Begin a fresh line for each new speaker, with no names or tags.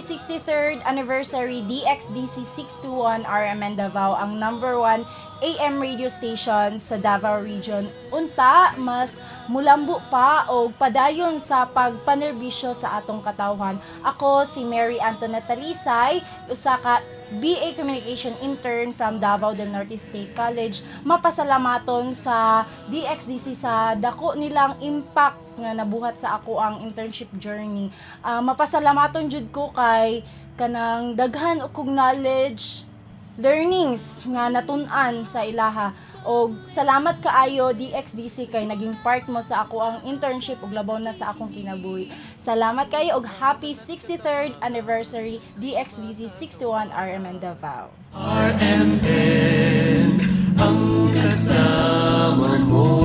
63rd anniversary, DXDC 621 RMN Davao, ang number one AM radio station sa Davao Region. Unta, mas mulambo pa o padayon sa pagpanerbisyo sa atong katawhan. Ako si Mary Antoinette Talisay, usa ka BA Communication intern from Davao del Norte State College. Mapasalamaton sa DXDC sa dako nilang impact nga nabuhat sa ako ang internship journey. Mapasalamaton jud ko kay kanang daghan og kog knowledge, learnings nga natun-an sa ilaha. Og salamat kaayo, DXDC, kay naging part mo sa ako ang internship ug labaw na sa akong kinabuhi. Salamat kayo og happy 63rd anniversary, DXDC 61 RMN Davao.
RMN ang kasama mo.